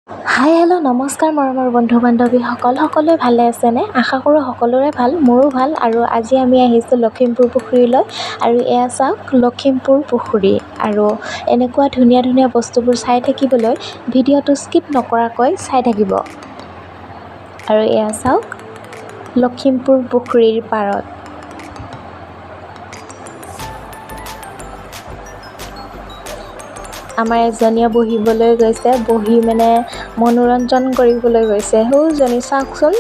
Hi hello' নমস্কাৰ মৰমৰ বন্ধু বান্ধৱীসকল, সকলোৱে ভালে আছেনে? আশা কৰোঁ সকলোৰে ভাল, মোৰো ভাল। আৰু আজি আমি আহিছোঁ লখিমপুৰ পুখুৰীলৈ। আৰু এয়া চাওক লখিমপুৰ পুখুৰী। আৰু এনেকুৱা ধুনীয়া ধুনীয়া বস্তুবোৰ চাই থাকিবলৈ ভিডিঅ'টো স্কিপ নকৰাকৈ চাই থাকিব। আৰু এয়া চাওক লখিমপুৰ পুখুৰীৰ পাৰত। আমাৰ এজনীয়ে বহিবলৈ গৈছে, বহি মানে মনোৰঞ্জন কৰিবলৈ গৈছে। সৌজনী চাওকচোন।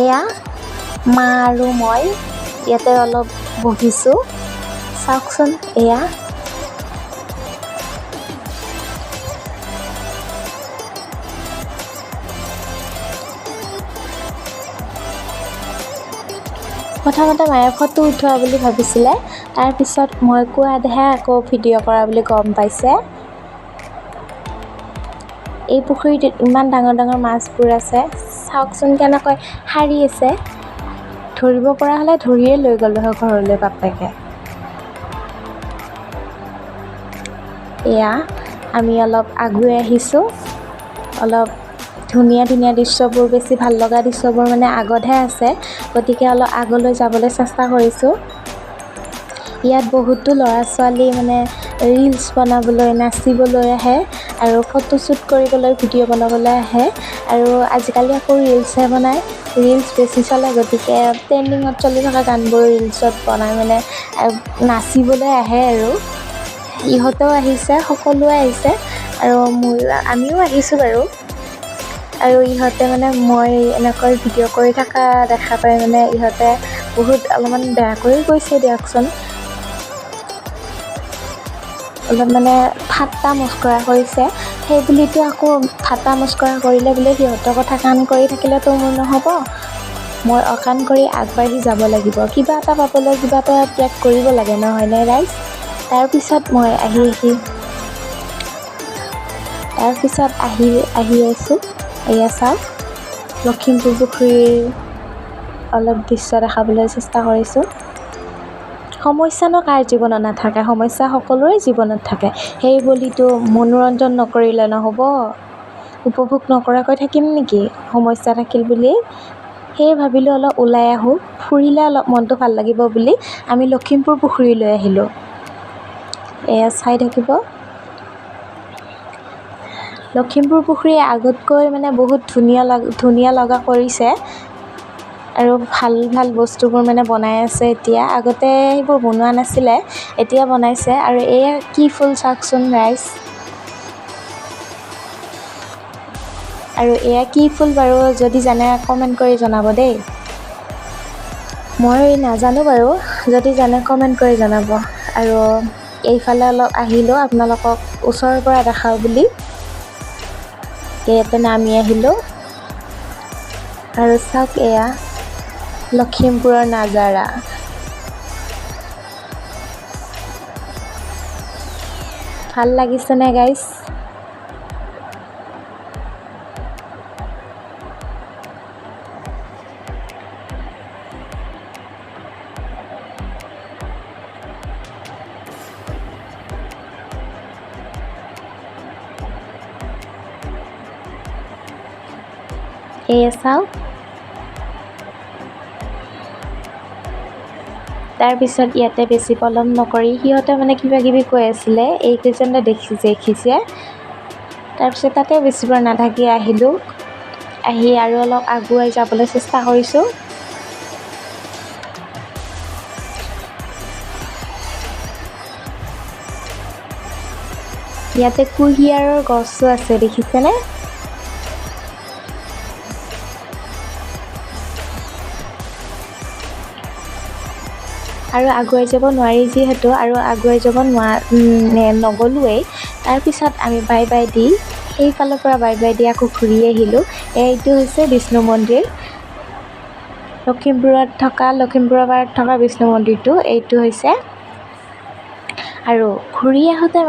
এয়া মা আৰু মই ইয়াতে অলপ বহিছোঁ, চাওকচোন। এয়া প্ৰথমতে মায়ে ফটো উঠোৱা বুলি ভাবিছিলে, তাৰপিছত মই কোৱাতহে আকৌ ভিডিঅ' কৰা বুলি গম পাইছে। এই পুখুৰীটোত ইমান ডাঙৰ ডাঙৰ মাছবোৰ আছে, চাওকচোন কেনেকৈ সাৰি আছে। ধৰিব পৰা হ'লে ধৰিয়ে লৈ গ'লোঁ হয় ঘৰলৈ বাপেকে। এয়া আমি অলপ আগুৱাই আহিছোঁ। অলপ ধুনীয়া ধুনীয়া দৃশ্যবোৰ, বেছি ভাল লগা দৃশ্যবোৰ মানে আগতহে আছে, গতিকে অলপ আগলৈ যাবলৈ চেষ্টা কৰিছোঁ। ইয়াত বহুতো ল'ৰা ছোৱালী মানে ৰিলচ বনাবলৈ, নাচিবলৈ আহে আৰু ফটোশ্বুট কৰিবলৈ, ভিডিঅ' বনাবলৈ আহে। আৰু আজিকালি আকৌ ৰিলচহে বনায়, ৰিলচ বেছি চলে, গতিকে ট্ৰেণ্ডিঙত চলি থকা গানবোৰ ৰিলচত বনাই মানে নাচিবলৈ আহে। আৰু ইহঁতেও আহিছে, সকলোৱে আহিছে আৰু ময়ো, আমিও আহিছোঁ বাৰু। আৰু ইহঁতে মানে মই এনেকৈ ভিডিঅ' কৰি থকা দেখা পাই মানে ইহঁতে বহুত অলপমান বেয়াকৈও কৈছে দিয়কচোন, অলপ মানে ঠাট্টা মস্কৰা কৰিছে। সেই বুলিতো আকৌ ঠাট্টা মস্কৰা কৰিলে বোলে সিহঁতৰ কথা কাণ কৰি থাকিলেতো মোৰ নহ'ব, মই অকাণ কৰি আগবাঢ়ি যাব লাগিব। কিবা এটা পাবলৈ কিবা এটা ত্যাগ কৰিব লাগে, নহয়নে ৰাইজ? তাৰপিছত মই আহি আহি তাৰপিছত আহি আহি আছোঁ। এয়া চাওক লখিমপুৰ পুখুৰীৰ অলপ দৃশ্য দেখাবলৈ চেষ্টা কৰিছোঁ। সমস্যানো কাৰ জীৱনত নাথাকে? সমস্যা সকলোৰে জীৱনত থাকে। সেই বুলিতো মনোৰঞ্জন নকৰিলে নহ'ব, উপভোগ নকৰাকৈ থাকিম নেকি সমস্যা থাকিল বুলি? সেয়ে ভাবিলোঁ অলপ ওলাই আহোঁ, ফুৰিলে অলপ মনটো ভাল লাগিব বুলি আমি লখিমপুৰ পুখুৰীলৈ আহিলোঁ। এয়া চাই থাকিব লখিমপুৰ পুখুৰী আগতকৈ মানে বহুত ধুনীয়া লগা কৰিছে আৰু ভাল ভাল বস্তুবোৰ মানে বনাই আছে এতিয়া। আগতে সেইবোৰ বনোৱা নাছিলে, এতিয়া বনাইছে। আৰু এয়া কি ফুল চাওকচোন ৰাইজ। আৰু এয়া কি ফুল বাৰু যদি জানে কমেণ্ট কৰি জনাব দেই। মই নাজানো বাৰু, যদি জানে কমেণ্ট কৰি জনাব। আৰু এইফালে অলপ আহিলোঁ আপোনালোকক ওচৰৰ পৰা দেখাওঁ বুলি, ইয়াতে নামি আহিলোঁ। আৰু চাওক এয়া লখিমপুৰৰ নাজাৰা। ভাল লাগিছেনে গাইজ? এয়া চাওক। তাৰপিছত ইয়াতে বেছি পলম নকৰি সিহঁতে মানে কিবা কিবি কৈ আছিলে, এইকেইজনে দেখিছে। তাৰপিছত তাতে বেছি পৰ নাথাকি আহিলোঁ, আহি আৰু অলপ আগুৱাই যাবলৈ চেষ্টা কৰিছোঁ। ইয়াতে কুঁহিয়াৰৰ গছো আছে, দেখিছেনে? আৰু আগুৱাই যাব নোৱাৰি যিহেতু, আৰু আগুৱাই যাব নগ'লোৱেই। তাৰপিছত আমি বাই বাই the সেইফালৰ পৰা বাই বাই the আকৌ ঘূৰি আহিলোঁ। এইটো হৈছে বিষ্ণু মন্দিৰ, লখিমপুৰত থকা, লখিমপুৰৰ পাৰত থকা বিষ্ণু মন্দিৰটো এইটো হৈছে। আৰু ঘূৰি আহোঁতে